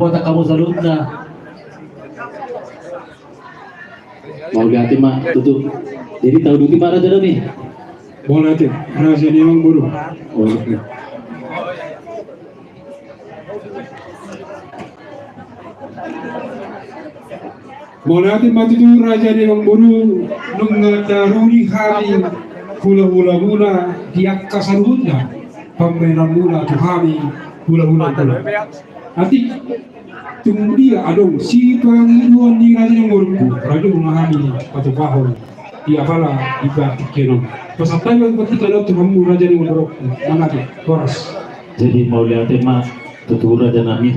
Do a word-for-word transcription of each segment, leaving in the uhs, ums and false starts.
Botima hamu saluhutna. Mauliate ma tutu. Jadi tauduti ma raja nami. Mauliate raja ni amangboru. Mauliate ma tutu raja ni amangboru, nunga taruli hami hulahulamuna di angka saluhutna pambahenanmuna tu hami hulahulamuna. Atik tung dia adong sipangidoan ni raja ni amangborungku, raja ma hami patupahon di apala di partingkian on. Pasahat hami ma partingkian on tu hamu raja ni amangborungku. Mauliate, horas. Jadi mauliate ma tutu raja nami.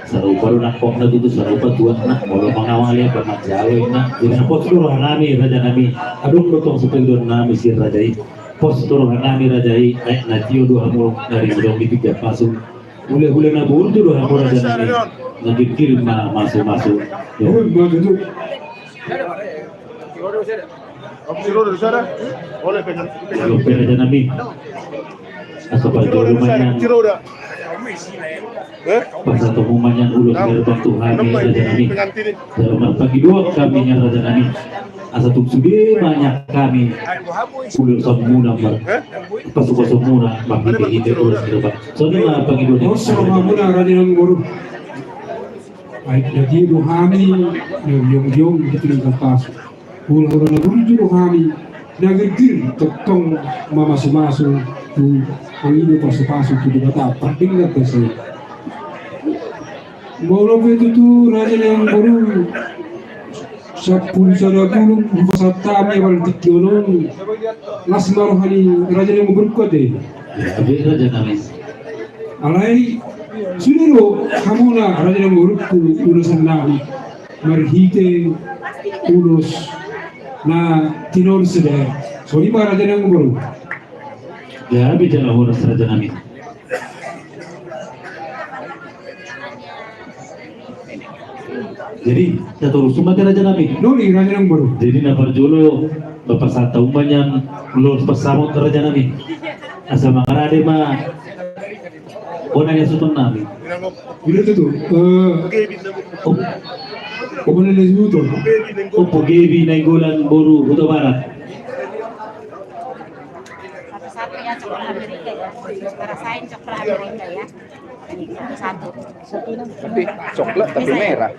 Sarupa do nangkokna tutu, sarupa tuatna, molo mangawali pe manjalo inna. Jadi na pos do roha nami raja nami. Adong do tong sipangidoan nami sian raja i. Pos do roha nami raja i, aek na tio do hamu na ringgit di tiga pasu. Hulahula na burju do hamu raja nami. Na girgir ma masumasu. Oi, maju tu. Olo pe raja nami. Asa parjolo ma nian. Pasahat hamu ma nian ulos herbang tu hami raja nami. Jala marpangidoan hami nian raja nami. Asa tung sude ma nian hami ulosanmuna ma, pasupasumuna marhitehite ulos herbang. Songon i ma pangidoan. Ulos herbangmuna raja nami boru. Aek na tio do hami na jongjong di tingki pasu. Hulahula na burju do hami na girgir tongtong mamasumasu tu pangido pasupasu tu Debata pardenggan basa i. Molo pe tutu raja ni amangboru sampulu sada bulung hupasahat hami apala di tingki on, las ma roha ni raja ni amangborungku ate. Alai sude do hamuna raja ni amangborungku ulosan nami marhite ulos na tinon sude. Songon i ma raja ni amangboru. Jadi na torus ma ate raja nami. Nuni raja ni amangboru. Jadi na parjolo pasahat hamu ma nian ulos pansamot raja nami. Asa mangarade ma bona ni hasuhuton nami. Ina tutu. Ompu Gebi Nainggolan boru Hutabarat. Satu-satu ya, coklat Amerika ya. Rasain coklat Amerika ya. Satu. Tapi coklat tapi merah.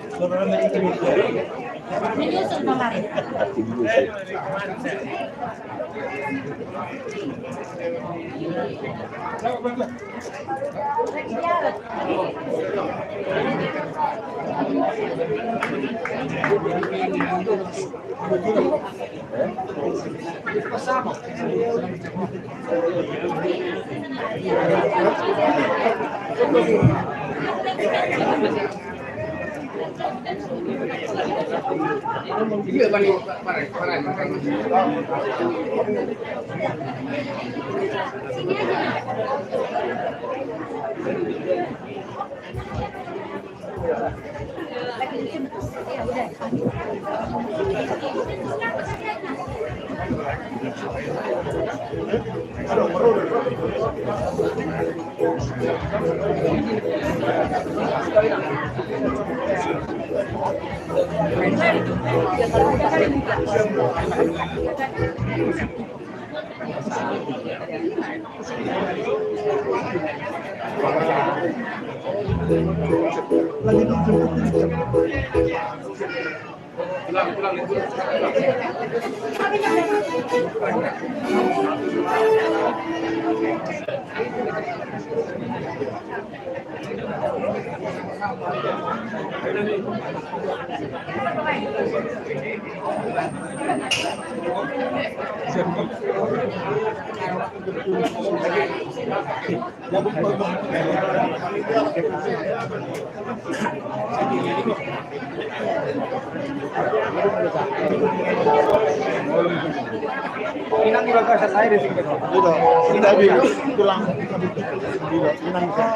Inang udah kasar saya di sini. Tidak, tidak bisa pulang. Tidak, inang bisa.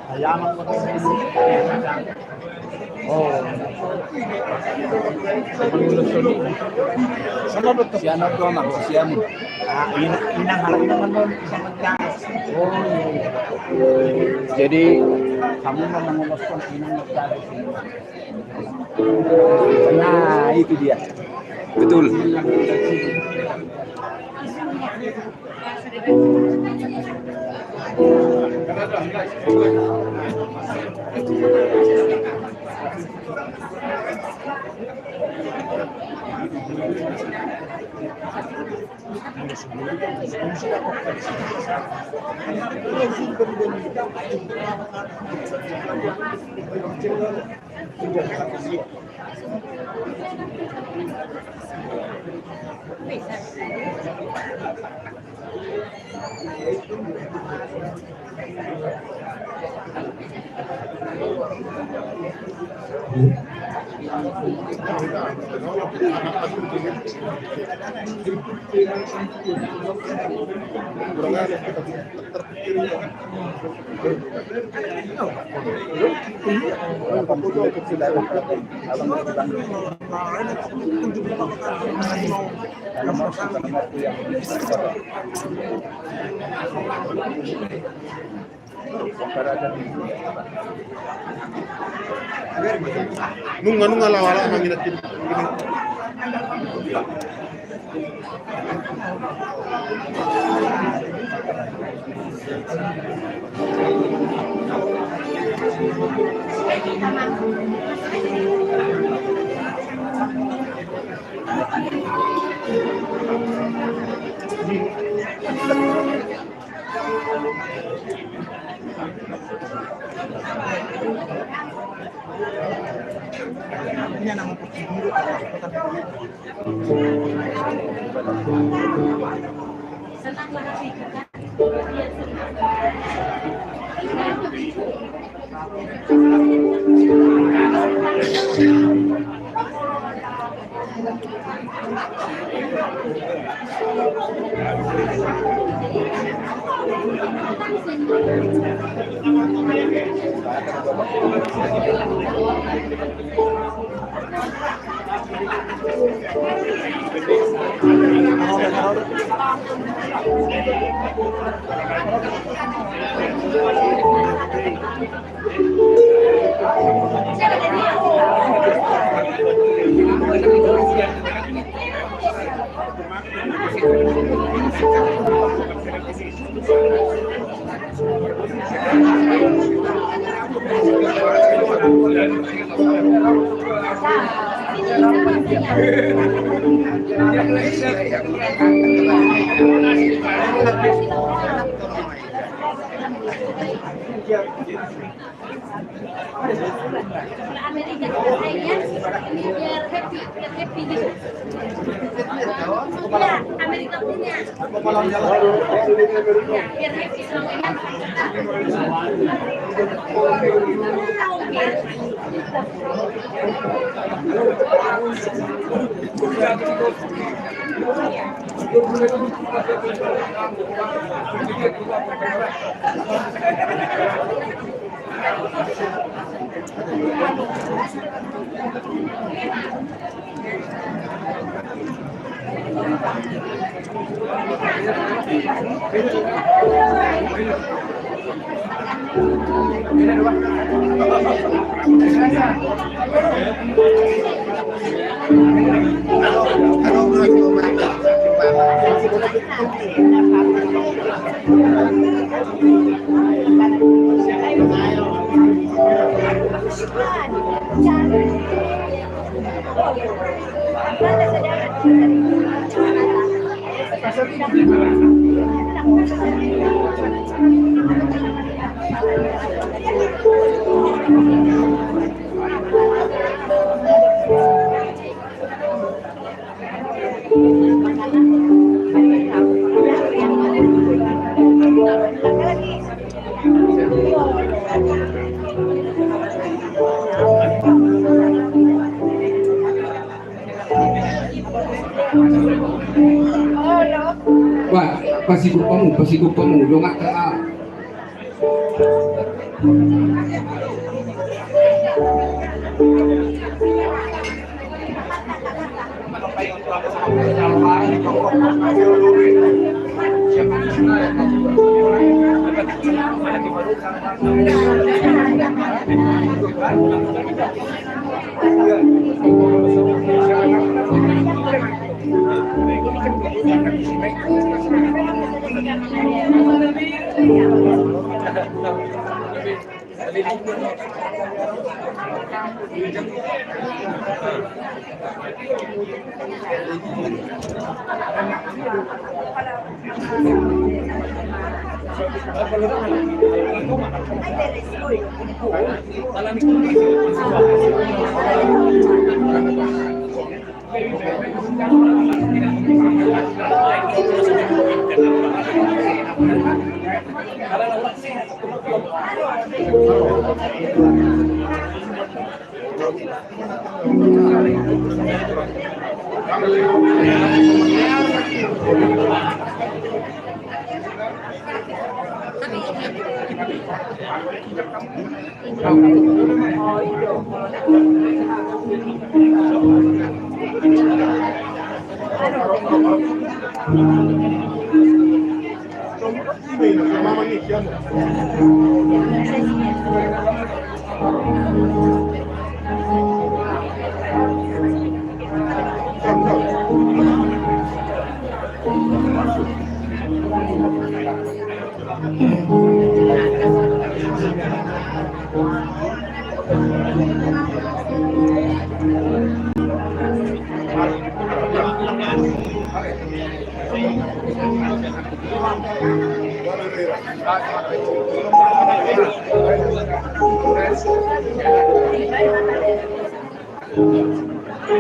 Ayaman. Oh. Siapa betul? Siapa tuh, Mang? Siapa? Ah, inang, inang, inang, inang. Jadi, kamu mau menguruskan ini, nah, itu dia. Betul. Nunga, nunga laho, laho mangingat. Amerika, ini biar happy, biar happy gitu. Ya, Amerika punya. Ya, biar happy selamanya. Wah, pasigop hamu, pasigop hamu, dongak ka.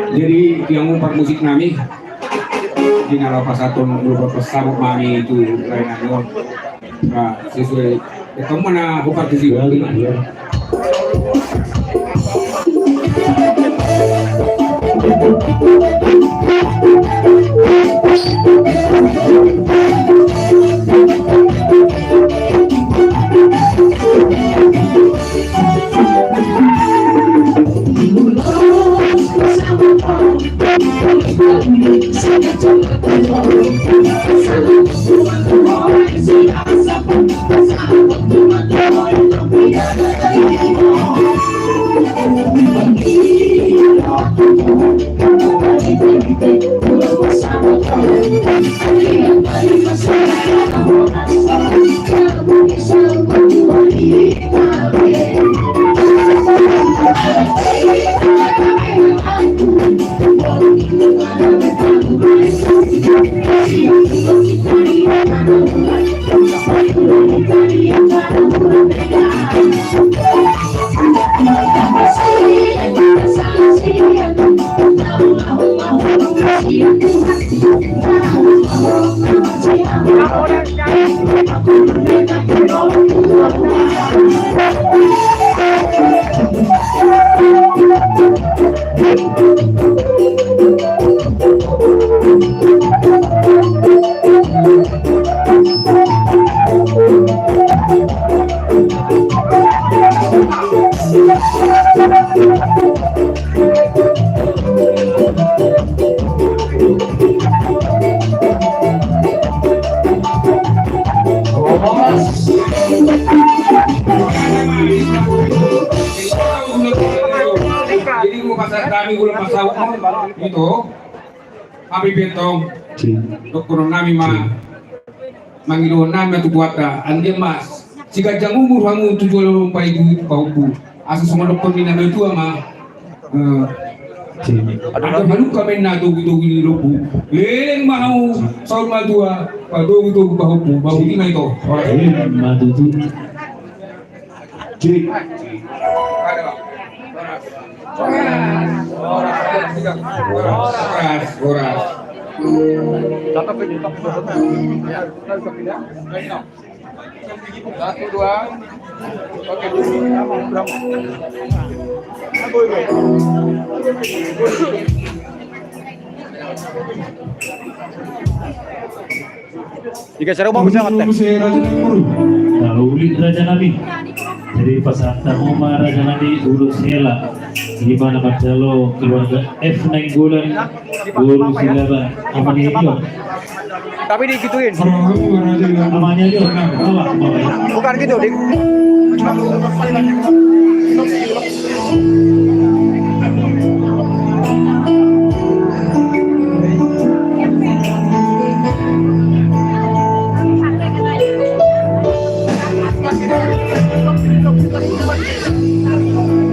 Jadi, tiang umpar musik nami. Di na laho pasahathon, laho pasahathon ma hami tu lae nami on. Nah, sesuai. Ya, kamu mana umpar musik? Jadi, mau pasar kami, belum pasar, itu. Hami pe antong, dohonon nami ma, mangido nami ma tu Tuhanta, anggiat ma siganjang umur hamu tu joloan on, paidu pahompu. Asa songon dohonon ni na matua ma, eh, andor halumpang ma inna togu-togu ni lombu. Leleng ma hamu saur matua, patogu-togu pahompu. Boti ma ito. Ima tutu. Cik. Horas, horas. Satu, dua. Oke. Digeser, Bang, bisa ngetek. Muse raja nami. Lalu ulik raja nami. Jadi pasahat hamu ma raja nami ulos hela. Di mana manjalo keluarga F Nainggolan, boru Silaban, Amanion. Tapi digituin. Bukan gitu, Dik.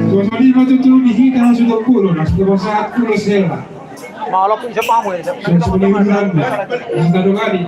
Tuan Sadi, maju turun di hita, langsung ke pulau, langsung ke pasar pulau Sela. Malok, isa pamu ya, isa. Sudah sepenuhnya. Yang satu kali.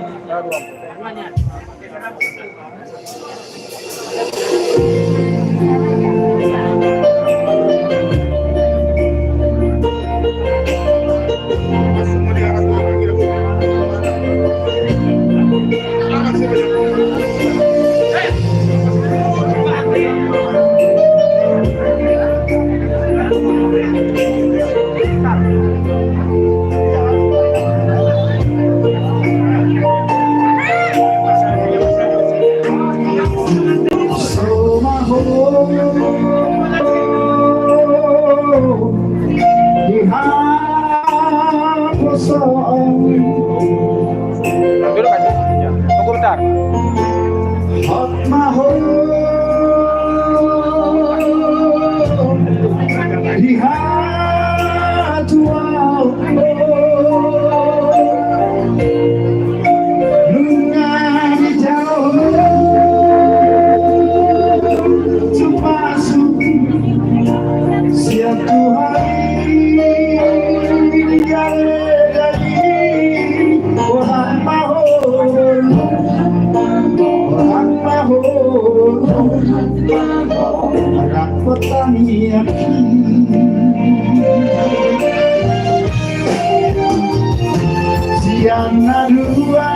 Duduk aja. Tunggu bentar. Hot ma ho di hatuaon, nunga dijalo tu pasu sian Tuhan i. Gale jadi, boha ma ho, boha ma ho, rap tangiangki. Sian na dua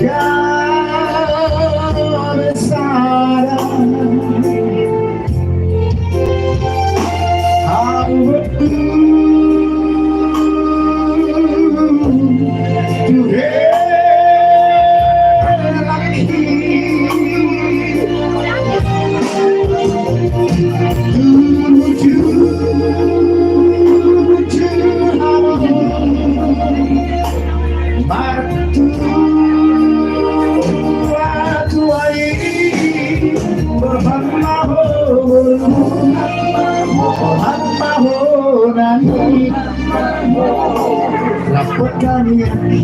gabe sada. Ahu tu hela i, tu jujur ahu martua-tua i. Boha ma ho, boha ma ho nami, rap tangiangki.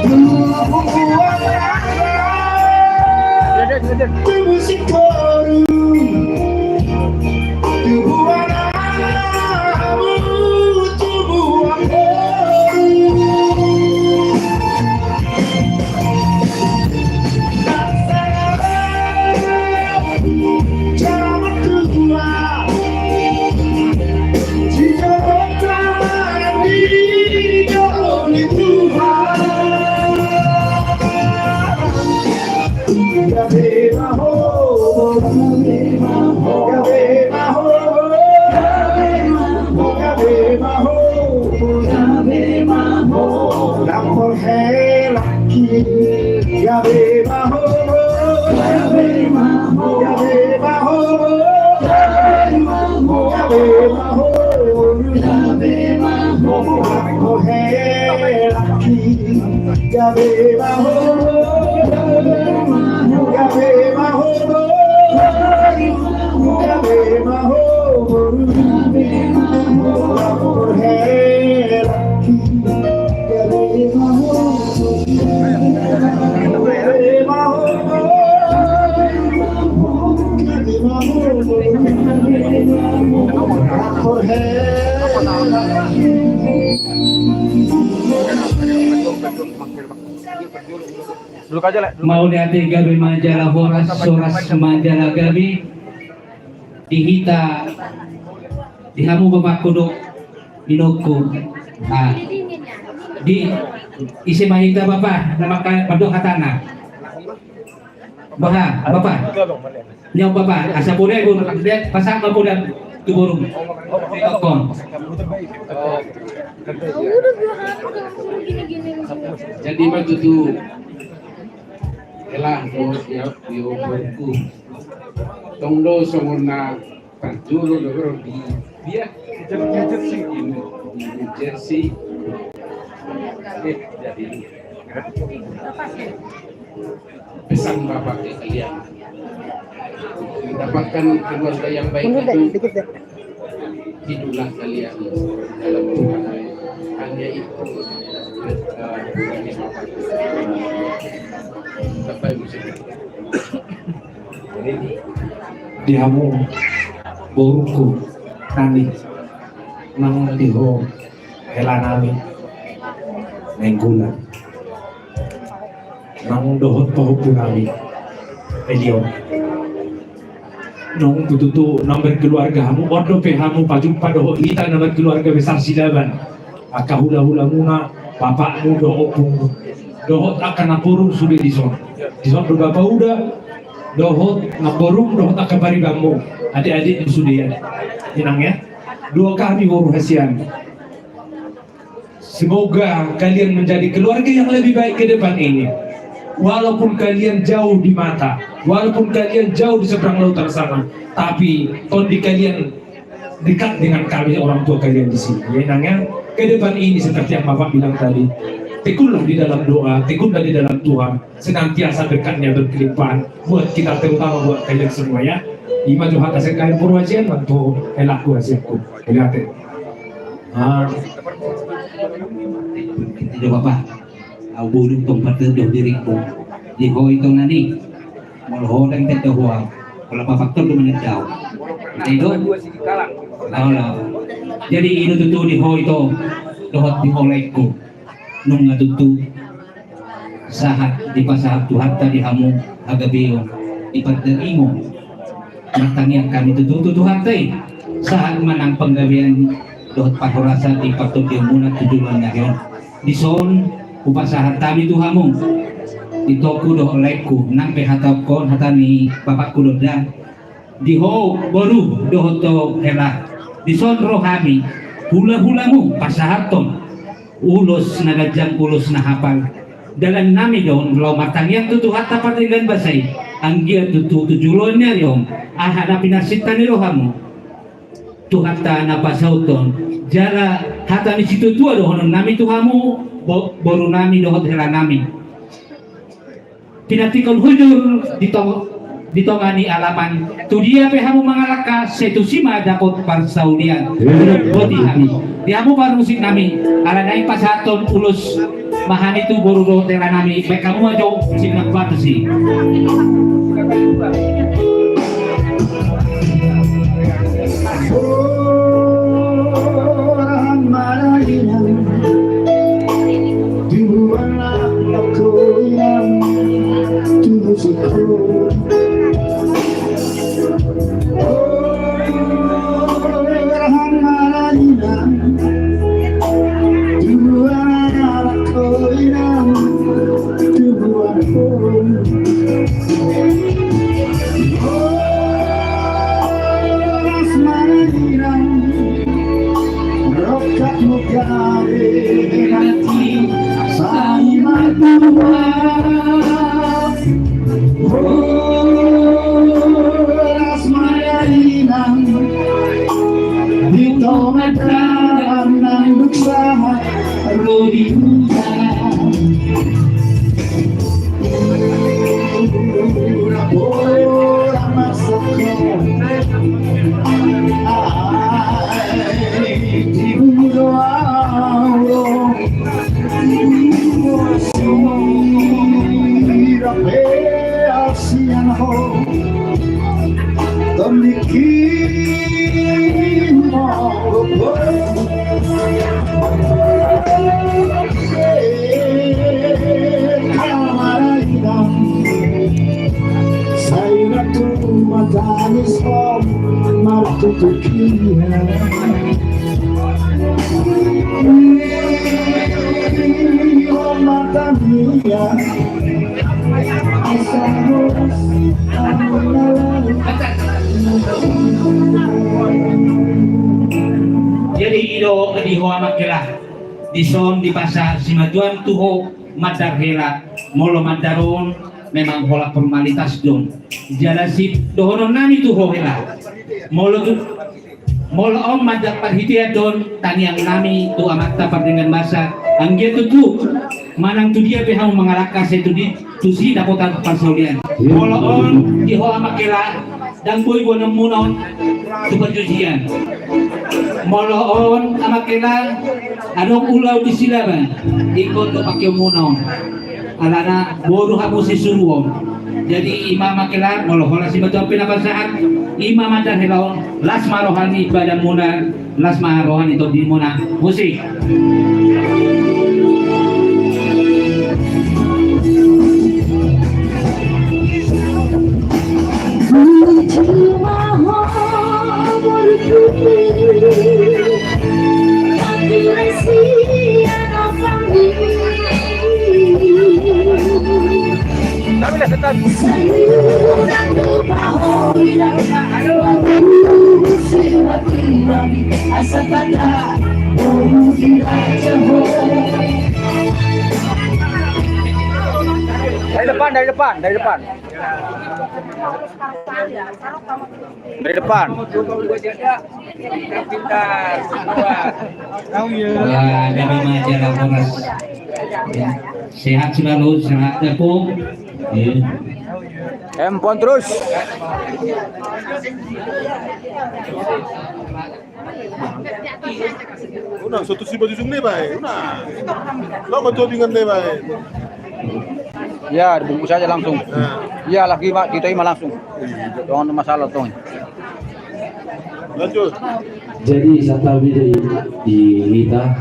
Tubuan, tubu singkoru, tubuan ahu, tubuan boru. Jaman tua, dijorok ni, dijorok ni Tuhan. Gabe ma ho, gabe ma ho, gabe ma ho, gabe ma ho, gabe ma ho. Lapor hela i, gabe ma ho, gabe ma ho, gabe ma ho, gabe ma ho, gabe ma ho. Lapor hela i. Gabe ma ho, gabe ma ho, gabe ma ho, gabe ma ho, gabe ma ho, gabe ma ho, gabe ma ho. Duduk aja, Lek. Mauliate, gabe ma jala horas, horas ma jala gabe di hita, di hamu bapakku dohot inongku. Ah. Di ise ma hita, Bapa, na mangka-, mandok hatana. Boha, Bapa. Nyaut, Bapa, asa poda i, Bun. Pasahat ma poda tu borum. Tokon. Jadi ma tutu, hela, o, ya, yo, boruku. Tong do songon na Jolo do di dia, di New Jersey. Eh, jadi pesan Bapak ke kalian, mendapatkan keluarga yang baik itu, hiduplah kalian dalam Tuhan. Hanya itu, eh, dari Bapak. Bapak Ibu sekalian. Di hamu borungku nami, nang di ho hela nami Nainggolan, nang dohot pahompu nami Elion. Nunga tutu nang berkeluarga hamu, on dope hamu pajumpa dohot hita na berkeluarga besar Silaban. Angka hula-hulamuna, bapakmu dohot ompungmu, dohot angka namborum sude dison. Dison do bapauda, dohot namborum, dohot angka paribanmu, adik-adikmu sude, ya. Inang, ya. Dua kami boru hasian. Semoga kalian menjadi keluarga yang lebih baik ke depan ini. Walaupun kalian jauh di mata, walaupun kalian jauh di seberang lautan sana, tapi tondi kalian dekat dengan kami orang tua kalian di sini. Ya, Inang, ya. Ke depan ini seperti yang Bapak bilang tadi, tekunlah di dalam doa, tekunlah di dalam Tuhan, senantiasa berkatnya berkelimpahan buat kita, terutama buat kalian semua, ya. Ima jo hata sian hami boru hasian, manang tu helaku hasianku. Mauliate. Ah. Tidak apa-apa. Au bulung tong partedo diringku. Di ho ito nani. Molo ho ndang tenda ho au. Molo papak tong do manendao. Ito. Olo. Jadi i do tutu di ho ito. Dohot di ho laengku. Nunga tutu sahat dipasahat Tuhanta di hamu hagabeon, di pardaingon. Martangiang hami tutu tu Tuhanta i, sahat ma nang panggabean dohot parhorasan di partondionmuna tu joloan ni ari on. Dison hupasahat hami tu hamu, itongku dohot laengku, nang pe hatahonon hata ni bapakku do da. Di ho boru dohot ho hela, dison ro hami hula-hulamu pasahathon ulos na ganjang, ulos na hapal. Dalan nami do on laho martangiang tu Tuhanta pardenggan basa i, anggiat tutu tu joloan ni ari on, aha na pinarsinta ni rohamu, Tuhanta na pasauthon. Jala hata ni situatua dohonon nami tu hamu, bo-, boru nami dohot hela nami. Pinantikhon hujur di tong-, di tonga ni alaman. Tu dia pe hamu mangalangka, sai tusi ma dapot parsaulian. Boti hami. Di hamu parmusik nami, ala naeng pasahathon ulos ma hami tu boru dohot hela nami, baen hamu ma jo musik na partusi. Horas ma inang di tonga dalan nang duk sahat ro di huta. Pura-pura masak ai di huta. Sai ratu matangis ho martutup ia. Ih, ho matangis ia. Asa horas. Jadi i do di ho amak hela. Dison dipasahat simatuam tu ho mandar hela, molo mandar on memang holan formalitas do on. Jala sip dohonon nami tu ho hela. Molo tu, molo on mandok parhitean dohot tangiang nami tu Amanta Pardenggan Basa, anggiat tutu manang tu dia pe hamu mangalangka sai tu di, tusi dapotan parsaulian. Molo on di ho Ama Kela, ndang boi boanonmuna on tu parjujian. Molo on Ama Kela, adong ulaon di Silaban, ingkon do pakeonmuna on. Alana boru hamu sisuruon. Jadi ima Ama Kela, molo holan simatuam pe na pasahat, ima ma tarhelaon, las ma roha ni badanmuna, las ma roha ni tondimuna. Musik. Dari depan, dari depan, dari depan. Dari depan. Wah, ada remaja Laporas. Ya. Sehat selalu, sehat tepung. Ya. Empon terus. Unang, so tusi baju sung ne bae, unang. Lo ma tu bingan ne bae. Ya, dibungkus aja langsung. Nah. Ya, lagi, Pak, kita ima langsung. Iya. Jangan masalah, Tong. Lanjut. Jadi, santabi di, di hita,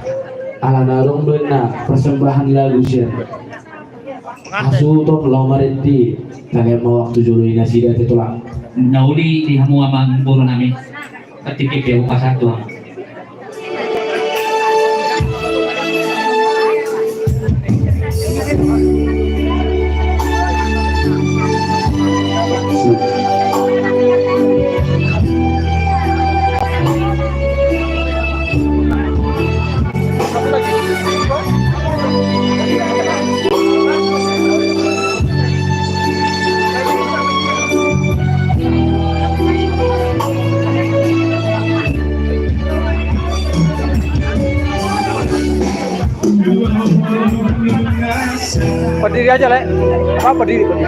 alana adong do na persembahan lagu sian hasuhuton laho marende, tangihon ma waktu jolo i nasida te tulang. Na uli di hamu amang boru nami. Ketika dia pasantuan. Berdiri aja, Lek. Apa, berdiri, berdiri.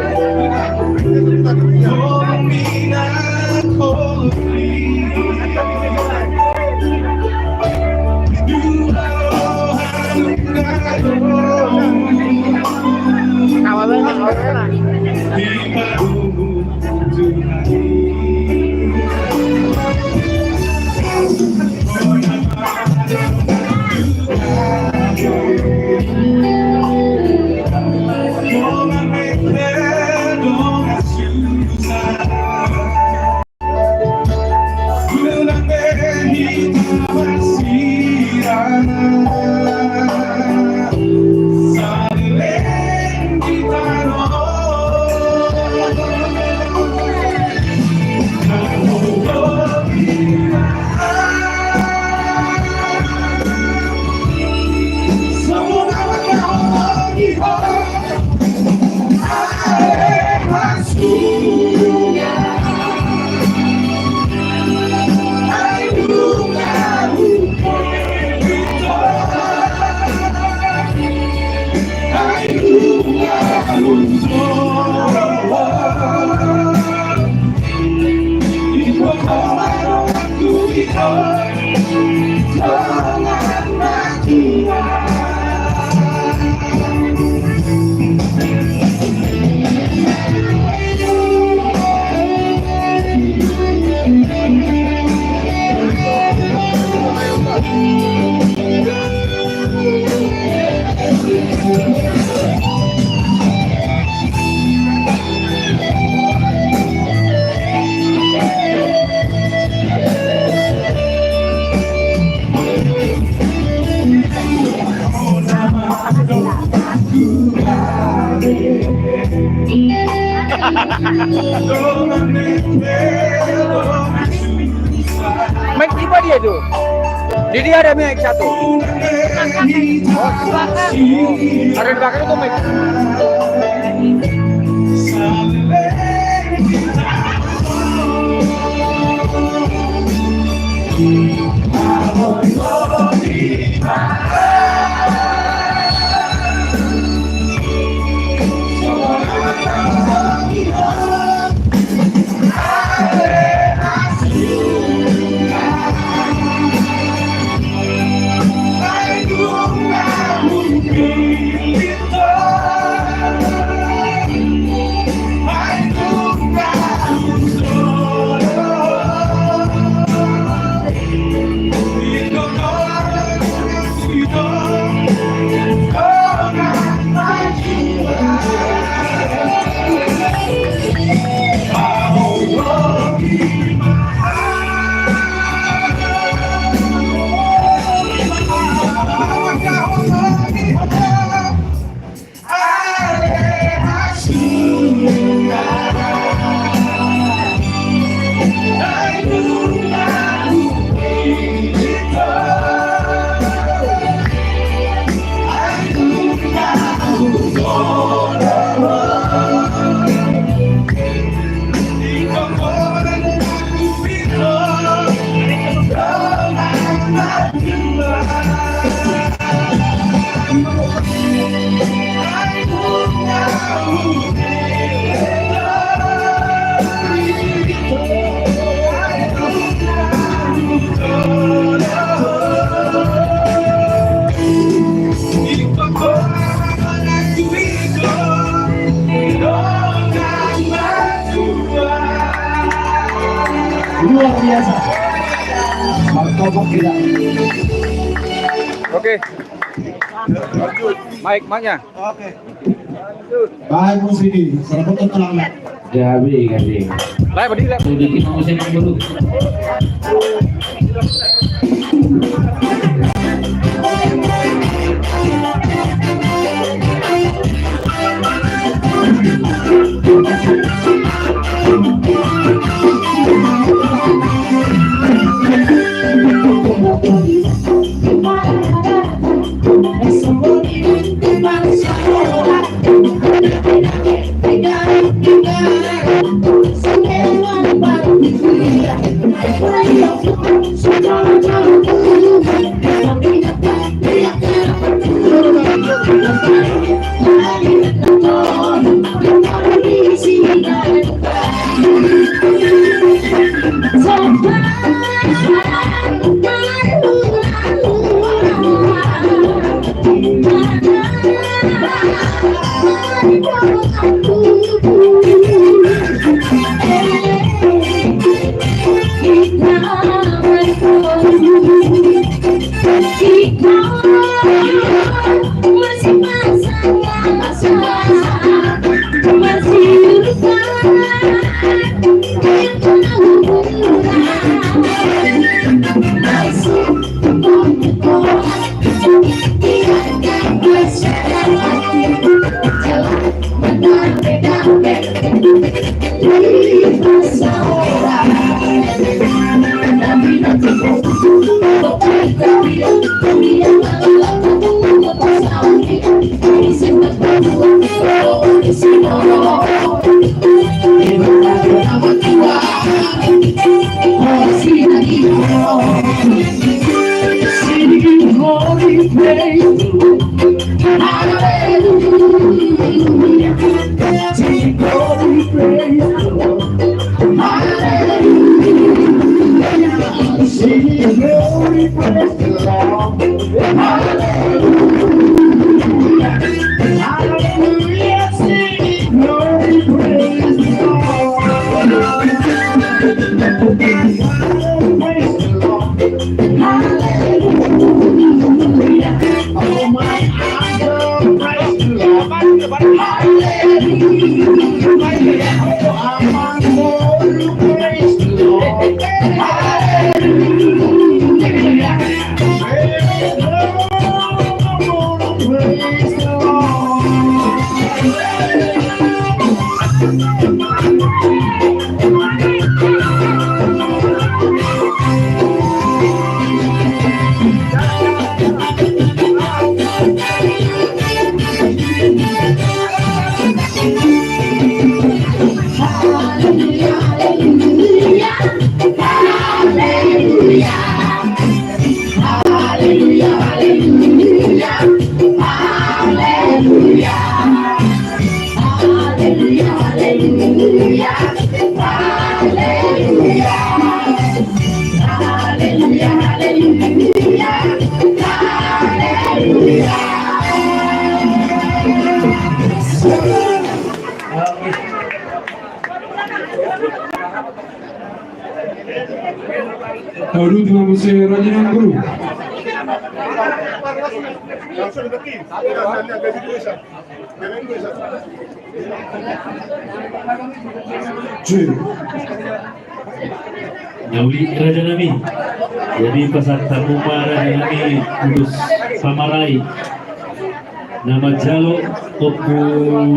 Mic di mana dia tu? Di dia ada mic satu. Oh, ada di belakang itu mic. Luar biasa. Martopok kita. Oke. Mike, mic-nya. Oke. Baik, musik ini. Serempet telang, Mak. Gabe, gabe. Lai, berdiri, lai. Udah kita mau senang dulu. Aduh, terima kasih, Raja Nang Guru. Na uli, raja nami. Jadi pasahat hamu ma, raja nami, ulos pamarai na manjalo Ompu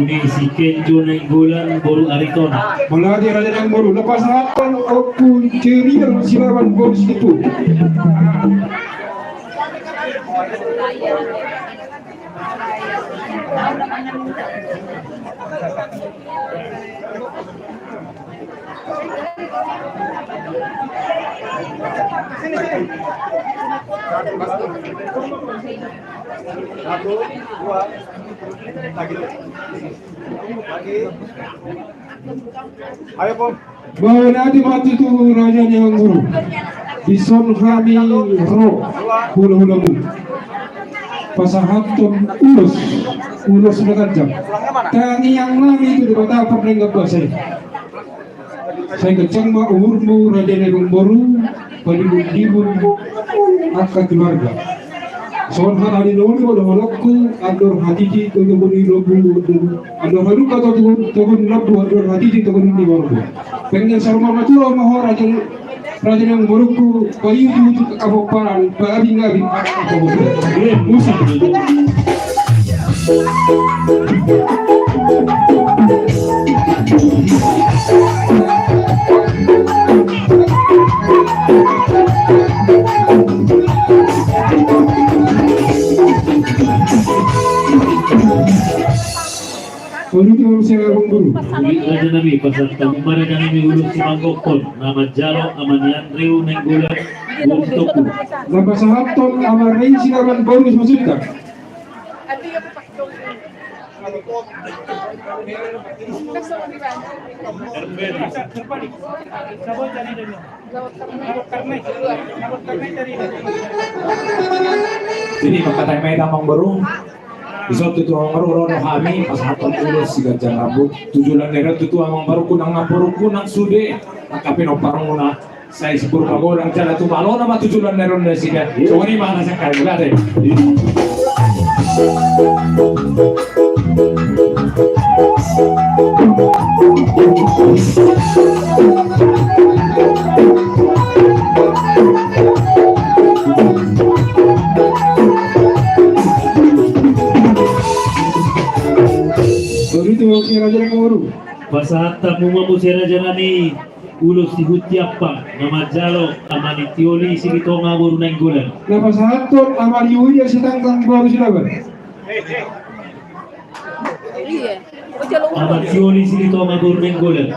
ni si Kenjo Nainggolan boru Aritonang. Mauliate, raja nami, boru. Laos pasahathon Ompu Cerior Silaban boru Sitipu. Satu, dua, lagi. Lagi. Ayo, Pom. Mauliate ma tutu, raja ni amang guru. Dison hami ro hulahulamu. Pasahathon ulos, ulos na ganjang. Tangiang nami tu Debata pardenggan basa i. Sai kencang ma umurmu, raja ni amangboru, padimun-dimun angka keluarga. Songon hata ni nauli ma dohononku, andor hatiti, togu ni lombu, andor halumpang, togu, togu ni lombu, andor hatiti, togu ni lombu. Pengen sarumah matua ma ho, raja, raja ni amangborungku, paiutu-utu hapomparan, paabing-abing. Musik. Raja nami, pasahat hamu ma raja nami ulos simanggongkon, na manjalo Ama ni Andrew Nainggolan, ulos sitopul. Na pasahathon Ama Rei Silaban boru Simanjuntak. Jadi mangkatai ma hita amangboru. Dison tutu amangboru, ro do hami pasahathon ulos siganjang rambut tu joloan ni ari on tutu amangboru, nang namborungku nang sude angka pinomparmuna. Sai siboru magodang jala tumalona ma tu joloan ni ari on nasida. Songon i ma na sangkali mula de. Pasahat hamu ma muse raja nami ulos sihunti ampang, na manjalo Ama ni Tioli Silitonga boru Nainggolan. Na pasahathon Ama ni Uya Sitanggang boru Silaban. Ama ni Tioli Silitonga boru Nainggolan.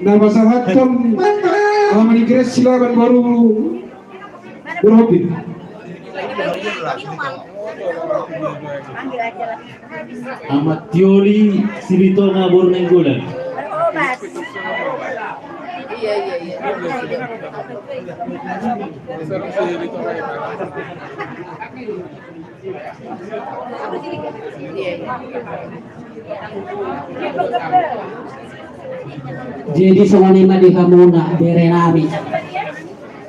Na pasahathon Ama ni Grace Silaban boru Burhobi. Ama ni Tioli Silitonga boru Nainggolan. Iya, iya, iya. Jadi songon i ma di hamuna bere nami.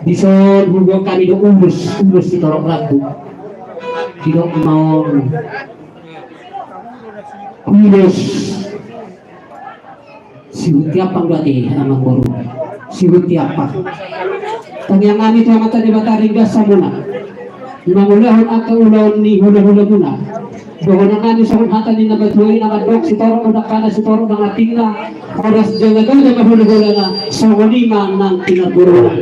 Dison huboan hami do ulos, ulos sitorop rambu. Didok ma on ulos sihunti ampang do ate, amangboru. Sihunti ampang. Tangiang nami tu Amanta Debata, ringgas hamuna mangulahon angka ulaon ni hulahulamuna. Dohonon nami songon hata ni na matua i na mandok: sitorop do dangkana, sitorop do ampingna, horas jala gabe ma hulahulamuna, songon i ma nang pinarboruon.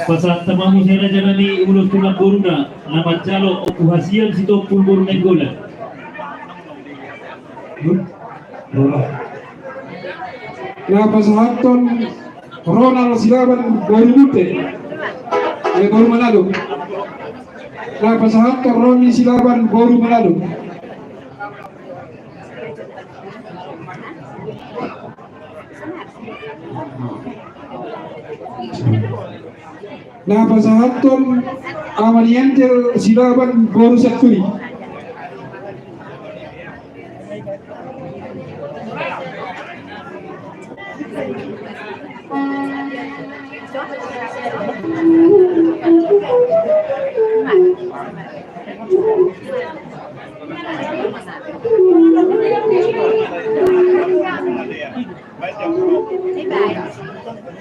Pasahat hamu muse raja nami ulos tu namboruna, na manjalo Ompu Hasian Sitompul boru Nainggolan. Na pasahathon Ronald Silaban boru Munte, eh, boru Manado. Na pasahathon Roni Silaban boru Manado. Na pasahathon Ama ni Angel Silaban boru Santuri.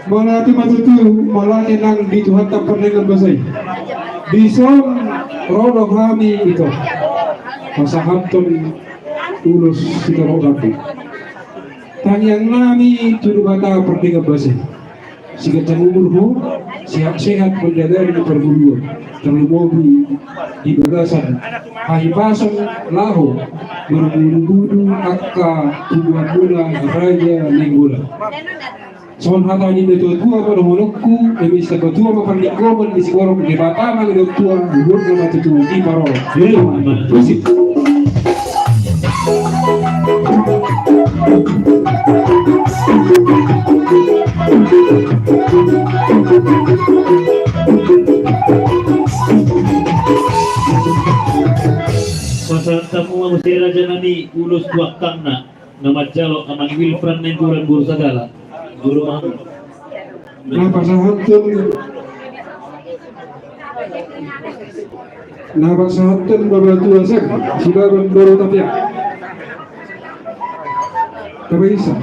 Mauliate ma tutu, mauliate nang di Tuhanta pardenggan basa i. Dison ro do hami ito pasahathon ulos sitorop rambu. Tangiang nami tu Debata pardenggan basa i, siganjang umur ho, sehat-sehat mandalani parngoluan, tarlumobi di bagasan hahipason laho marbulung-bulung angka punguan-punguan Raja Nainggolan. Songon hata ni natua-tua ma dohononku, eme satua ma parlinggoman di sigorok Debata ma natua-tua, luhutna ma tutu di parorot. Musik. Pasahat hamu ma muse raja nami ulos tu angkangna. Na manjalo Amang Wilfran Nainggolan boru Sagala. Boru Mang. Na pasahathon, na pasahathon Babatua Seng, Silaban boru Tapiak. Tapaisa.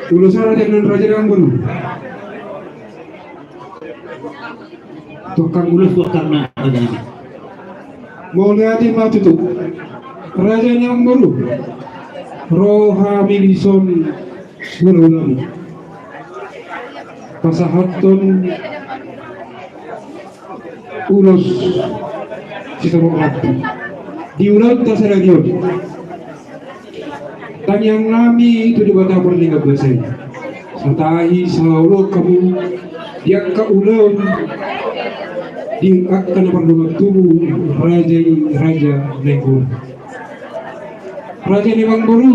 Ulos sara dengan Raja Nainggolan. Tukang ulos tukang na ada. Mauliate ma tutu. Raja Nainggolan. Roha milison. Hulahulamu. Pasahathon ulos sitorop rambu di ulaonta sadari on. Tangiang nami tu Debata Pardenggan Basa i, satahi saoloan hamu di angka ulaon, di angka na pardongan tubu raja i, Raja Nainggolan. Raja ni amangboru,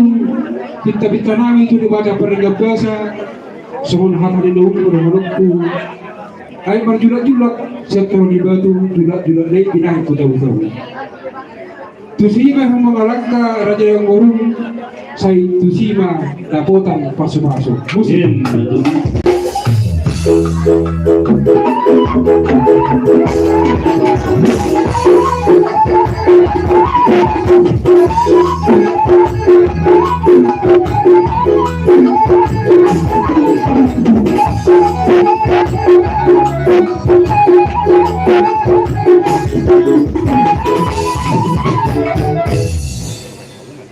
pinta-pinta nami tu Debata Pardenggan Basa, songon hata ni naung dohononku. Ai marjulak-julak sian toru ni batu, julak-julak na i binahen tu tabo-tabo. Tusi ma hamu mangalangka raja ni amangboru, sai tusi ma dapotan pasu-pasu. Musik.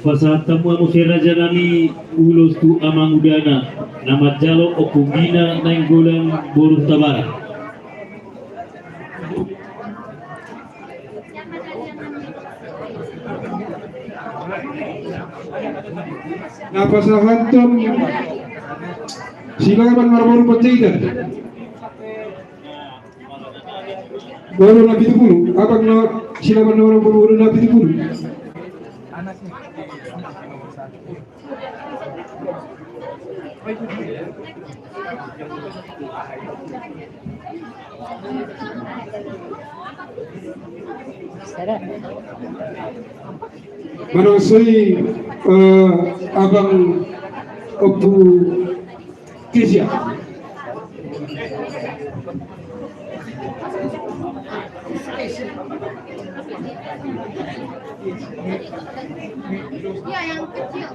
Pasahat hamu ma muse raja nami ulos tu amangudana na manjalo Ompunggina Nainggolan boru Hutabarat. Na pasahathon Silaban marboru Panjaitan. Boru Napitupulu, abang na Silaban na marboru Napitupulu. Manang so i, eh, abang Ompu Kesia. Iya, yang kecil.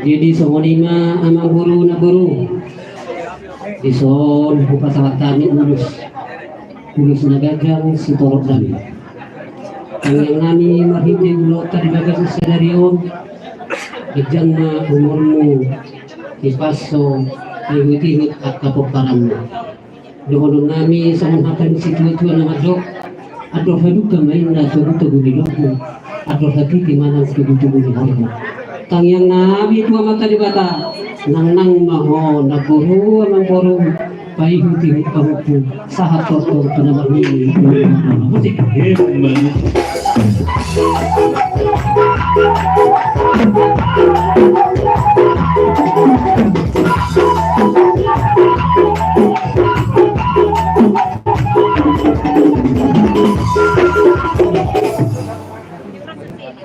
Jadi songon i ma amangboru, namboru. Dison hupasahat hami ulos, ulos na ganjang sitorop nami. Tangiang nami marhite ulaonta di bagasan sadari on, ganjang ma umurmu, dipasu, ihut-ihut angka pomparanmu. Dohonon nami songon hata ni situa-tua na mandok: Andor halumpang ma inna togu-togu ni lombu, andor hatiti ma nang togu-togu ni horbo. Tangiang nami tu Amanta Debata, nangnang ma ho namboru, amangboru, paihut-ihut pahompu, sahat tortor tu na marnini. Musik.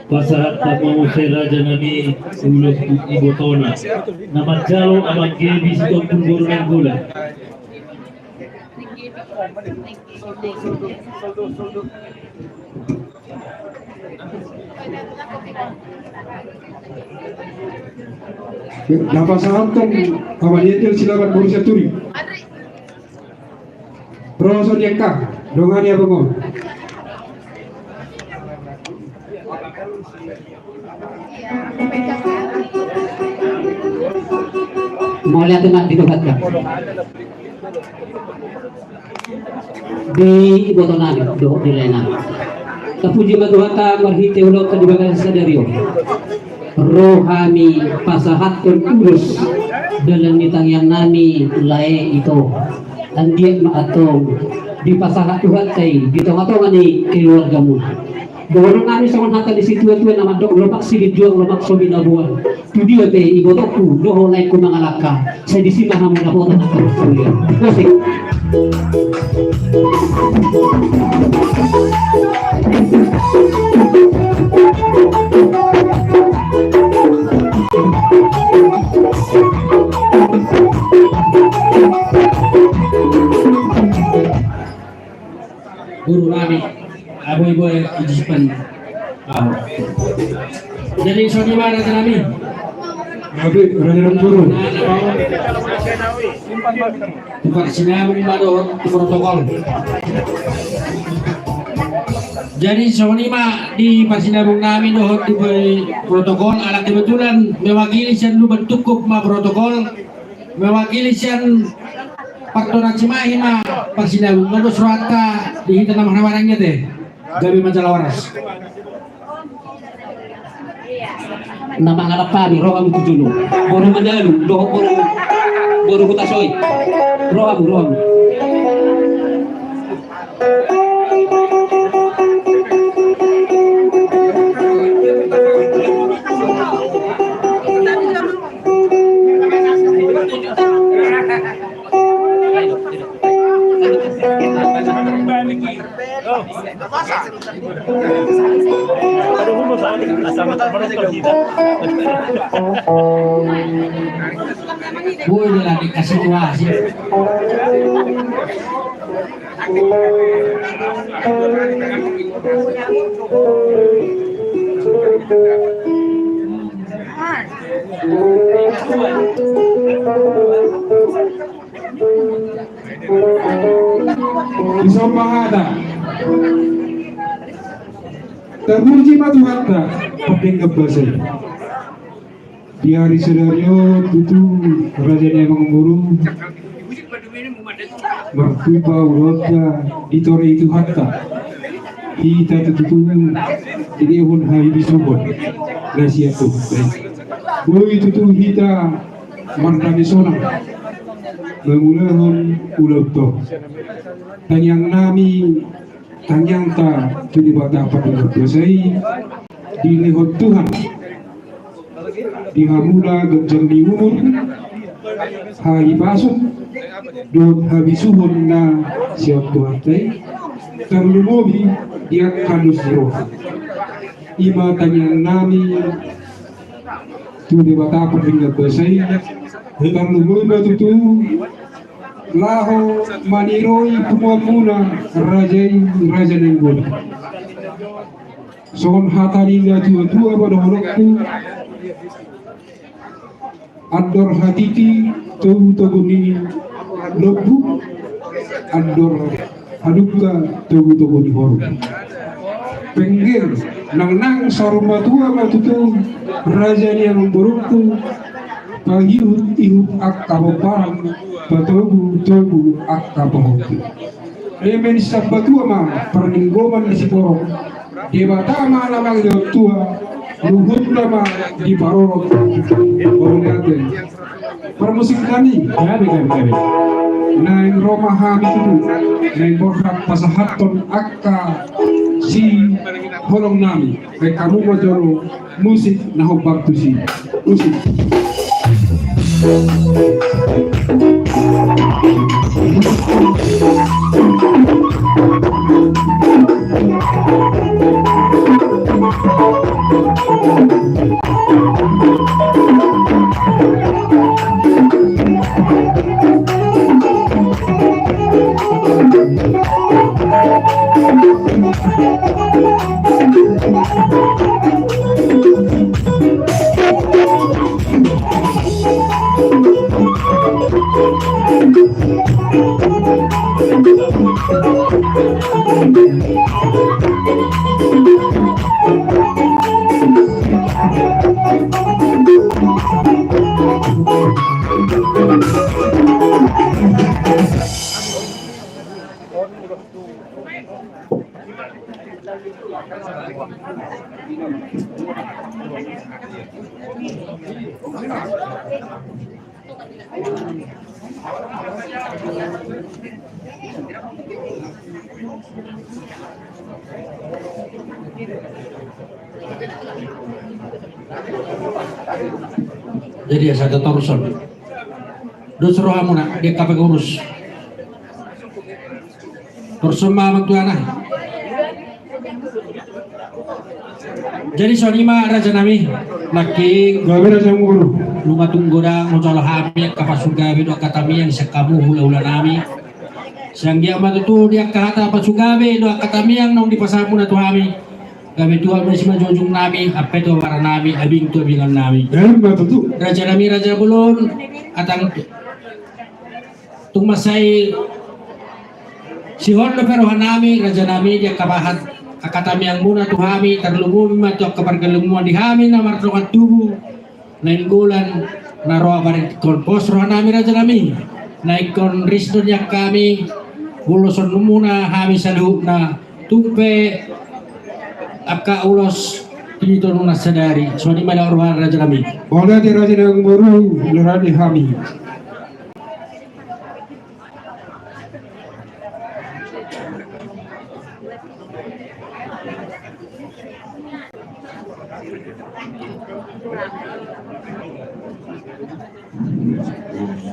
Pasahat hamu ma muse raja nami ulos tu ibotona na manjalo Amang Gebi Sitompul boru Nainggolan. Na pasahathon Amaniatel Silaban boru Sianturi. Ro songon i angka, dongani abang on. Mauliate ma di Tuhanta. Di iboto nami dohot di lae nami. Tapuji ma Tuhanta marhite ulaonta di bagasan sadari on. Ro hami pasahathon ulos dalan ni tangiang nami lae ito. Anggiat ma antong dipasahat Tuhanta i di tonga-tonga ni keluargamuna. Dohonon nami songon hata ni situatua na mandok, lomak silinjuang, lomak so binaboan. Tu dia pe ibotongku dohot laengku mangalangka, sai disi ma hamu dapotan angka parhuriaon. Musik. Boru nami, aboe-boe, ijisipan. Jadi songon i ma raja nami. Raja nami boru. Tu parsinabung ma dohot tu protokol. Jadi songon i ma di parsinabung nami dohot di protokol, ala kebetulan mewakili sian Lumban Tungkup ma protokol. Mewakili sian Partonan Cimahi ma parsinabung, molo dos rohanta di hita na marhahamaranggi ate. Gabe ma jala horas. Na mangalap hami, ro hamu tu jolo. Boru Manalu dohot boru, boru Hutasoi. Ro hamu, ro hamu. Woi, dia lagi kasih kuasi. Dison ma hata. Tapuji ma Tuhanta, pardenggan basa i. Di ari sadari on tutu raja ni amangboru, martupa ulaonta ditorei Tuhanta. Hita tutu dilehon habisuhon na sian Tuhanta. Boi tutu hita mardame sonang mangulahon ulaonta. Tangiang nami, tangiangta tu Debata Pardenggan Basa i, dilehon Tuhan di hamuna ganjang ni umur, hahipason dohot habisuhon na sian Tuhanta i, tarlumobi di angka dos ni roha. I ma tangiang nami tu Debata Pardenggan Basa i, tarlumobi ma tutu laho maniroi punguanmuna raja i, raja ni amangboru. Songon hata ni natuatua ma dohononku, andor hatiti togutogu ni lombu, andor hadungka togutogu ni horbo. Pengger nangnang saur matua ma tutu raja ni amangborungku, paihutihut angka pomparan, patogutogu angka pahompu. Eme ni saur matua ma parlinggoman ni siborok, Debata ma na mangalehon tua, luhutna ma diparorot. Parmusik nami. Gabe, gabe, gabe. Naeng ro ma hami tutu, naeng borhat pasahathon angka siholong nami. Baen hamu ma jolo musik na hombar tusi. Musik. Jadi asa tatorushon dos rohamuna di angka pengurus. Torushon ma amang tuana. Jadi songon i ma raja nami. Nangkin gabe raja nami guru. Nunga tung godang molo hami angka pasu gabe dohot angka tangiang sian hamu hulahula nami. Sai anggiat ma tutu di angka hata pasu gabe dohot angka tangiang naung dipasahat muna tu hami, gabe tuat ma i simanjujung nami, ampe tu amang nami, abing tu abingan nami. Emma tutu. Raja nami, raja bolon, atang tung mansai sihol dope roha nami, raja nami, di angka pasahat angka tangiang muna tu hami, tarlumobi ma tu angka pargellengmuna di hami na mardongan tubu. Nainggolan na ro paringkon pos roha nami, raja nami. Naingkon ris do nian hami, uloshon muna hami saluhutna, tung pe angka ulos di tonuna sadari. Songon i ma da roha, raja nami. Mauliate raja nami, boru, lorani hami.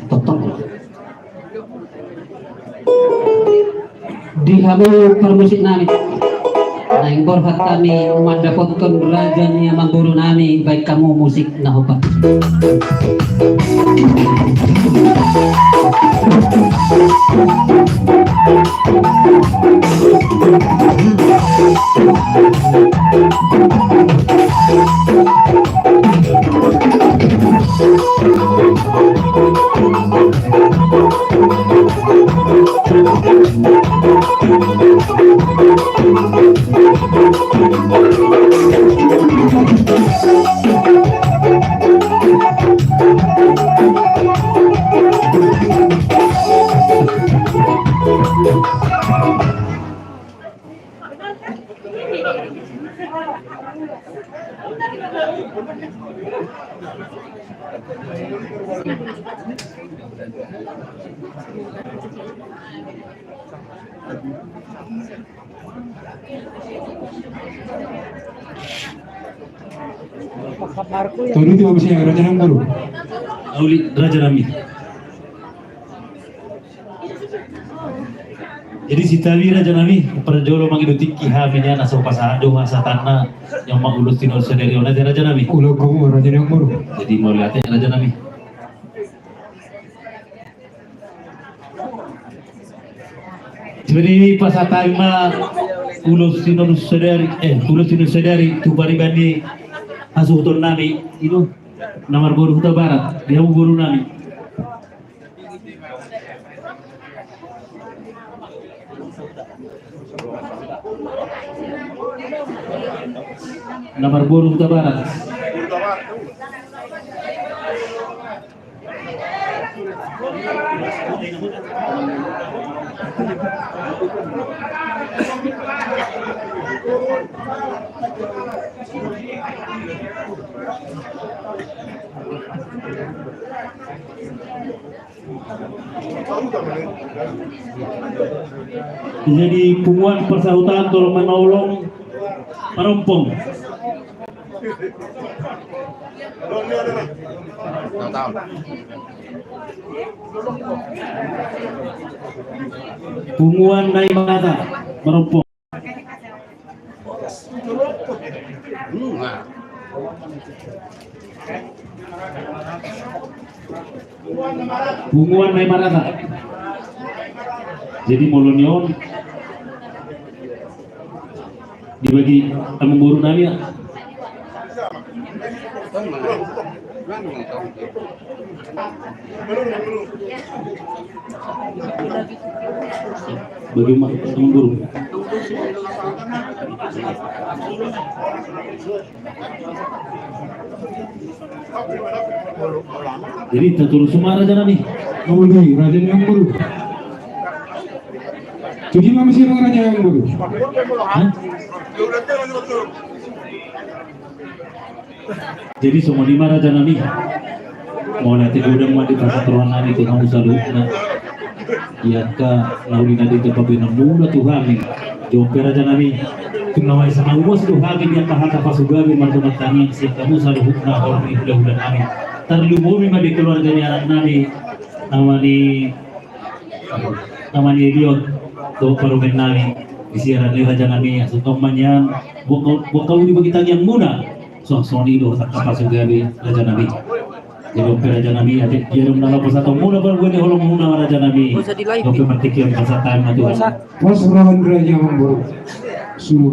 Totong. Di hamu parmusik nami, naeng borhat hami mandapothon raja ni amangboru nami, baen hamu musik na hombar. Tolu tu, raja nami, boru. Uli, raja nami. Jadi sitabi, raja nami, parjolo mangido tingki hami nian asa hupasahat do hasahatanna, yang ma ulos tinonun sadari on, raja nami. Ulaon hamu, raja nami, boru. Jadi mauliate, raja nami. Jadi pasahat hami ma ulos tinonun sadari, eh, ulos tinonun sadari tu pariban ni hasuhuton nami, i do, na marboru Hutabarat, di hamu boru nami. Na marboru Hutabarat. Jadi punguan parsahutan tolong manolong, marompong. Punguan Naimarata, marompong. Punguan Naimarata. Jadi molo ni on, Dibagi amangboru nami ya. Bagi ma amangboru. Jadi taturu sumara jana ni. Amangboru, raja ni amangboru. Jadi mama siapa raja amangboru? Hah? Jadi songon i ma raja nami. Mauliate godang ma di pasahat roha nami tu hamu saluhutna. Di angka na uli na denggan pambahenan muna tu hami. Jompe raja nami. Tung na maesa na umos do hami di angka hata pasugabe martonga tangiang sian hamu saluhutna horong ni hulahula nami. Tarlumobi ma di keluarga ni anak nami. Nama ni Nama ni Eliot, tu parumaen nami, di siaran ni raja nami, asa tong ma nian, buka uli bagi tangiang muna, songon i do, tangkas pasugabe raja nami. Jadi ompe raja nami, ate, dia dong nama pasahat muna, baru gue di holong muna raja nami. Ompe martingkian pasahat ma tu. Pos rohan raja amangboru. Suruh